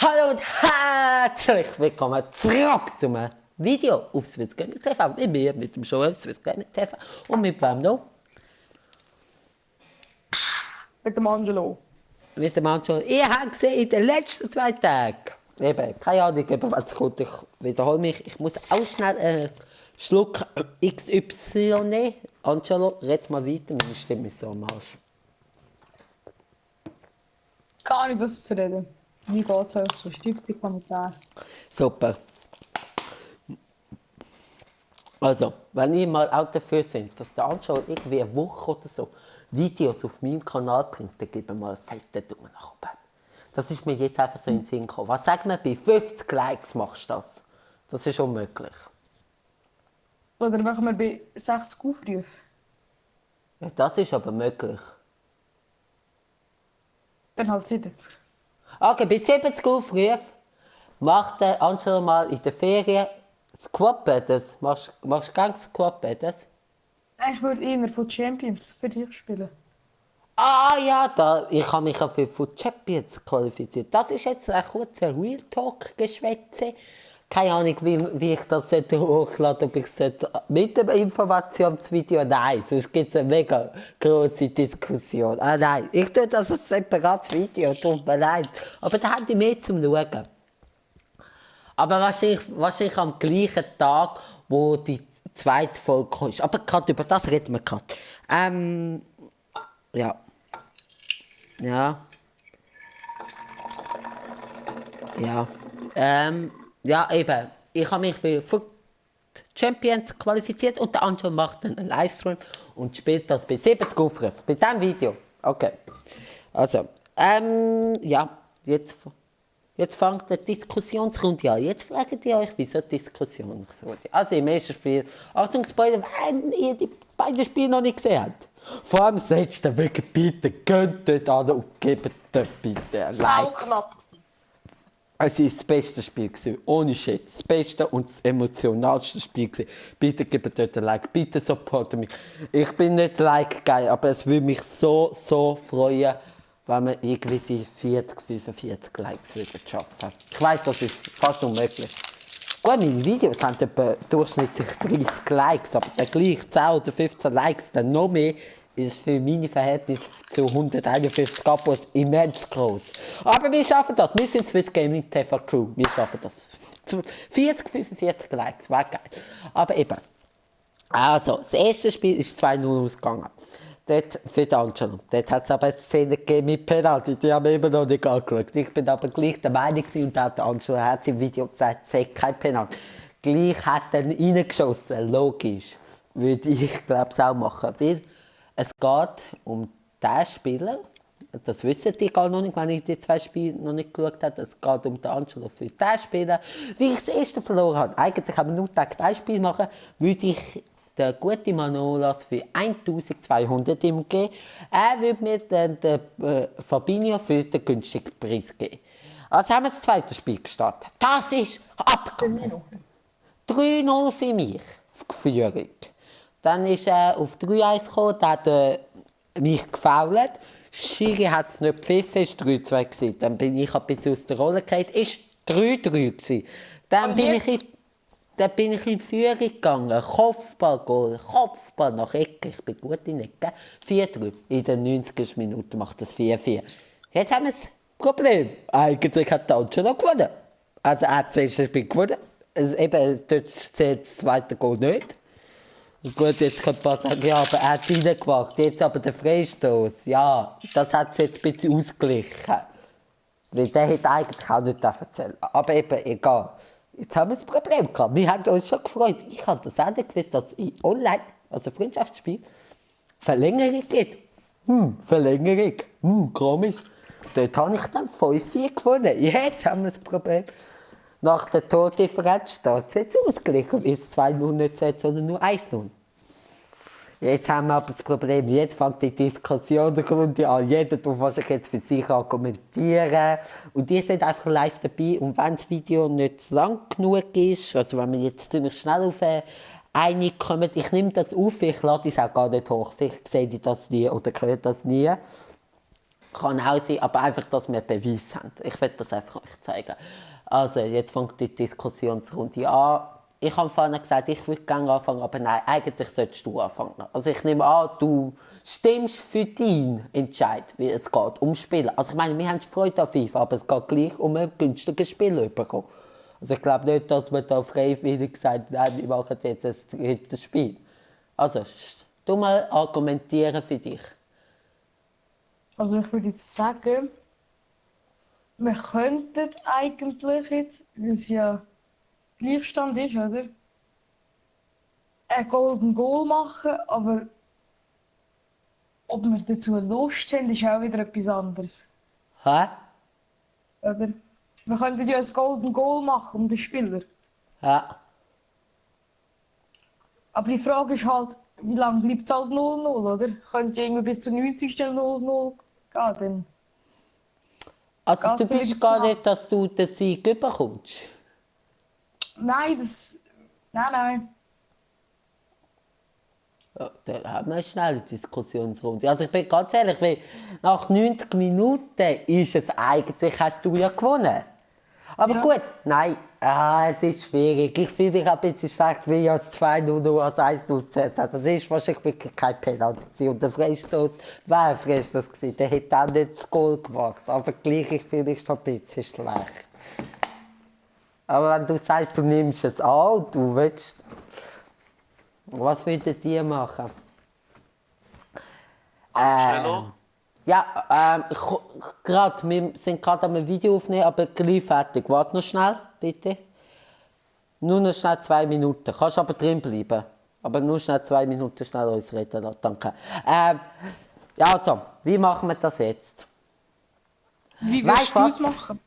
Hallo und herzlich willkommen zurück zum Video auf Swiss Gaming TV. Mit mir, mit dem Joel, Swiss Gaming TV. Und mit wem noch? Mit dem Angelo. Mit dem Angelo. Ihr habt gesehen, in den letzten 2 Tagen. Eben, keine Ahnung, was kommt. Ich wiederhole mich. Ich muss auch schnell einen Schluck XY nehmen. Angelo, red mal weiter, meine Stimme ist so am Arsch. Gar nicht, was zu reden. Wie geht's euch so? Schreibt die Kommentare. Super. Also, wenn ihr mal auch dafür sind, dass der Angelo irgendwie eine Woche oder so Videos auf meinem Kanal bringt, dann gebt mir mal einen fetten Daumen nach oben. Das ist mir jetzt einfach so in den Sinn gekommen. Was sagen wir, bei 50 Likes machst du das? Das ist unmöglich. Oder machen wir bei 60 Aufrufen? Ja, das ist aber möglich. Dann halt 70. Okay, bei 70 Aufrufen macht der Angelo mal in der Ferien Squad Battles. Machst du gerne Squad Battles? Ich würde eher von Champions für dich spielen. Ah ja, ich habe mich auch für Food Champions qualifiziert. Das ist jetzt ein kurzer Real Talk-Geschwätze. Keine Ahnung, wie ich das hochlade, ob ich es mit dem Informationsvideo. Nein, sonst gibt es eine mega große Diskussion. Ah nein, ich tue das als separates Video, tut mir leid. Aber da haben die mehr zum Schauen. Aber wahrscheinlich am gleichen Tag, wo die zweite Folge kommt. Aber gerade über das reden wir gerade. Ja. Ja. Ja. Ja, eben. Ich habe mich für Foot Champions qualifiziert und der Angelo macht dann einen Livestream und spielt das bei 70 Aufrufen. Bei diesem Video. Okay. Also, ja. Jetzt fängt die Diskussionsrunde an. Jetzt fragt ihr euch, wieso die Diskussionsrunde? Also im ersten Spiel, Achtung Spoiler, wenn ihr die beiden Spiele noch nicht gesehen habt. Vor allem das letzte, wirklich bitte, geht dort an und gebt dort bitte ein Like. Sauknapp. Es war das beste Spiel, ohne Shit. Das beste und das emotionalste Spiel. Bitte gebt dort ein Like, bitte supportet mich. Ich bin nicht like-geil, aber es würde mich so freuen, wenn wir irgendwie die 40, 45 Likes würden schaffen. Ich weiss, das ist fast unmöglich. Gut, meine Videos haben etwa durchschnittlich 30 Likes, aber dann gleich 10 oder 15 Likes, dann noch mehr, ist für meine Verhältnisse zu 151 Abos immens groß. Aber wir schaffen das, wir sind Swiss Gaming TV Crew, wir schaffen das. 40, 45 Likes, wäre geil. Aber eben, also, das erste Spiel ist 2:0 ausgegangen. Dort für Angelo. Dort hat es aber eine Szene gegeben mit Penalty, die haben wir immer noch nicht angeschaut. Ich bin aber gleich der Meinung und auch der Angelo hat im Video gesagt, es sei kein Penalty. Gleich hat er reingeschossen, logisch. Würde ich glaube ich auch machen, weil es geht um den Spieler, das wissen die gar noch nicht, wenn ich die 2 Spiele noch nicht geschaut habe, es geht um den Angelo für den Spieler, wie ich das erste verloren habe. Eigentlich haben wir nur gedacht, ein Spiel machen, würde ich der gute Manolas für 1200 ihm geben. Er würde mir dann den Fabinho für den günstigen Preis geben. Also haben wir das zweite Spiel gestartet. Das ist abgegangen. 3:0 für mich, Führung. Dann ist er auf 3:1 gekommen, da hat er mich gefoult. Schiri hat es nicht gepfiffen, es war 3:2 gewesen. Dann bin ich ein bisschen aus der Rolle gefallen, es war 3:3 gewesen. Dann bin ich in Führung gegangen. Kopfball nach Ecke. Ich bin gut in Ecke. 4:3. In den 90. Minuten macht das 4:4. Jetzt haben wir das Problem. Eigentlich hat der Angelo gewonnen. Also er hat das erste Spiel gewonnen. Also eben, dort zählt das zweite Goal nicht. Und gut, jetzt kann man sagen, ja, aber er hat es reingemacht. Jetzt aber der Freistoß. Ja, das hat es jetzt ein bisschen ausgeglichen. Weil der hätte eigentlich auch nicht erzählen. Aber eben, egal. Jetzt haben wir das Problem gehabt. Wir haben uns schon gefreut. Ich habe das auch nicht gewusst, dass es in Online, also Freundschaftsspiel, Verlängerung gibt. Verlängerung. Komisch. Dort habe ich dann 5:4 gewonnen. Jetzt haben wir das Problem. Nach der Tordifferenz steht es jetzt ausgeglichen. Ist 2:0 nicht zählt, sondern nur 1:0. Jetzt haben wir aber das Problem, jetzt fängt die Diskussionsrunde an. Jeder darf wahrscheinlich jetzt für sich argumentieren. Und die sind einfach live dabei. Und wenn das Video nicht lang genug ist, also wenn wir jetzt ziemlich schnell auf eine kommen, ich nehme das auf, ich lade es auch gar nicht hoch. Vielleicht sehe ich das nie oder höre das nie. Kann auch sein, aber einfach, dass wir Beweis haben. Ich will das einfach euch zeigen. Also, jetzt fängt die Diskussionsrunde an. Ich habe vorhin gesagt, ich würde gerne anfangen, aber nein, eigentlich solltest du anfangen. Also ich nehme an, du stimmst für deinen Entscheid, wie es geht, um Spielen. Also ich meine, wir haben Freude an FIFA, aber es geht gleich um ein günstiges Spiel bekommen. Also ich glaube nicht, dass man da freiwillig sagt, nein, wir machen jetzt ein drittes Spiel. Also, du mal argumentieren für dich. Also ich würde jetzt sagen, wir könnten eigentlich jetzt, weil es ja Gleichstand ist, oder? Ein Golden Goal machen, aber ob wir dazu Lust haben, ist auch wieder etwas anderes. Hä? Oder? Wir könnten ja ein Golden Goal machen um den Spieler. Ja. Aber die Frage ist halt, wie lange bleibt es halt 0-0, oder? Könnte irgendwie bis zur 90. 0-0 gehen, dann Also du geht's bist wieder gar zusammen. nicht, dass du den Sieg bekommst. Nein, das... Nein. Ja, dann haben wir eine schnelle Diskussionsrunde. Also ich bin ganz ehrlich, weil nach 90 Minuten ist es eigentlich, hast du ja gewonnen. Aber Ja. gut, nein, es ist schwierig. Ich fühle mich ein bisschen schlecht, wie ich als 2-0 nur als 1-0 gezählt habe. Das ist wahrscheinlich wirklich kein Penalty. Und der Freistoß wäre ein Freistoß gewesen. Der hätte auch nicht das Goal gemacht. Aber gleich, ich fühle mich schon ein bisschen schlecht. Aber wenn du sagst, du nimmst es an, du willst... Was würdet ihr machen? Angelo? Ja, wir sind gerade am Video aufnehmen, aber gleich fertig. Warte noch schnell, bitte. Nur noch schnell 2 Minuten. Kannst aber drin bleiben. Aber nur schnell 2 Minuten schnell uns reden lassen. Danke. Ja, also, wie machen wir das jetzt? Wie Weißt willst du du es machen?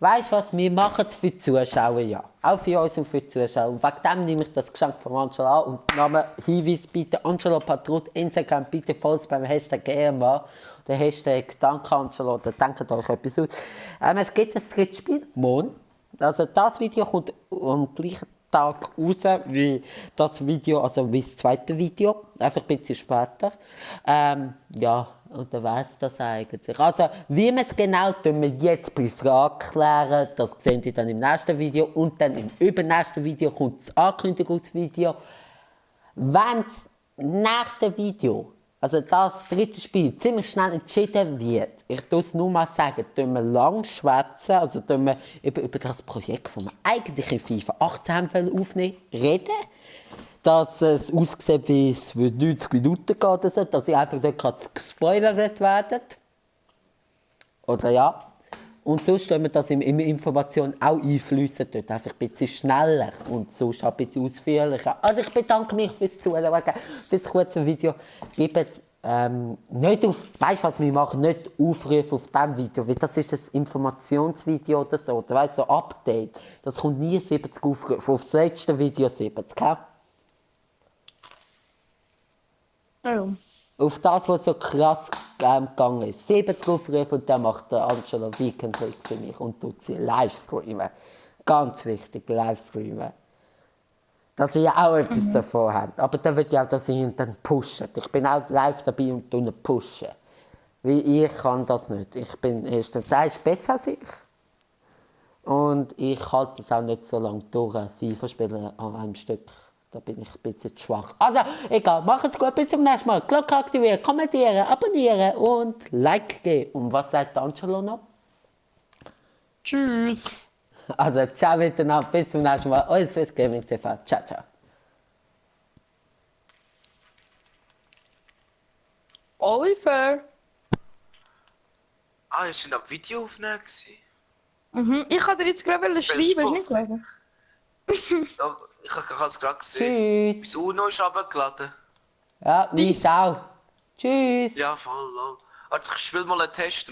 Weißt du was, wir machen es für die Zuschauer, ja. Auch für uns und für die Zuschauer. Und wegen dem nehme ich das Geschenk von Angelo an. Und nochmal Hinweis bitte, Angelo Patrut, Instagram, bitte folgt beim Hashtag GMA. Der Hashtag Danke Angelo, oder denkt euch etwas aus. Es gibt ein drittes Spiel, morgen. Also das Video kommt am gleichen Tag raus wie das Video, also wie das zweite Video. Einfach ein bisschen später. Ja, und dann weiss das eigentlich. Also, wie wir es genau tun, wir jetzt bei Fragen klären, das seht ihr dann im nächsten Video. Und dann im übernächsten Video kommt das Ankündigungsvideo. Wenn das nächste Video, also das dritte Spiel, ziemlich schnell entschieden wird, ich tue es nur mal sagen, tun wir lang schwätzen, also tun wir über das Projekt, das wir eigentlich in FIFA 18 aufnehmen, reden, dass es aussieht, wie es 90 Minuten geht oder so, dass ich einfach nicht gespoilert werden. Oder ja. Und sonst können wir das in Informationen auch einfließen, dort einfach ein bisschen schneller und sonst ein bisschen ausführlicher. Also ich bedanke mich fürs Zuschauen, fürs kurze Video. Gebt nicht auf, weißt du was wir machen, nicht Aufrufe auf diesem Video, weil das ist ein Informationsvideo oder so, oder weißt du, so Update. Das kommt nie 70 Aufrufe, auf das letzte Video 70, gell? Ja. Auf das, was so krass gegangen ist. 70 Aufrufe und dann macht der Angelo Weekend für mich und tut sie live streamen. Ganz wichtig, live streamen. Dass ihr auch etwas davon habt. Aber dann will ich auch, dass ihr ihn dann pusht. Ich bin auch live dabei und tue ihn pushen. Weil ich kann das nicht. Ich bin erstens besser als ich. Und ich halte es auch nicht so lange durch, FIFA spielen an einem Stück. Da bin ich ein bisschen zu schwach. Also, egal, macht's gut, bis zum nächsten Mal. Glocke aktivieren, kommentieren, abonnieren und Like geben. Und was sagt Angelo noch? Tschüss. Also, ciao miteinander, bis zum nächsten Mal. Euer Swiss Gaming TV. Ciao, ciao. Oliver. Ihr seid am Video aufnehmen gewesen. Ich kann dir jetzt gerade schreiben, hast du nicht gelesen? Ja, ich habe es gerade gesehen. Tschüss. Mein Uno ist runtergeladen. Ja, mich auch. Tschüss. Ja, voll. Also, ich spiele mal einen Test.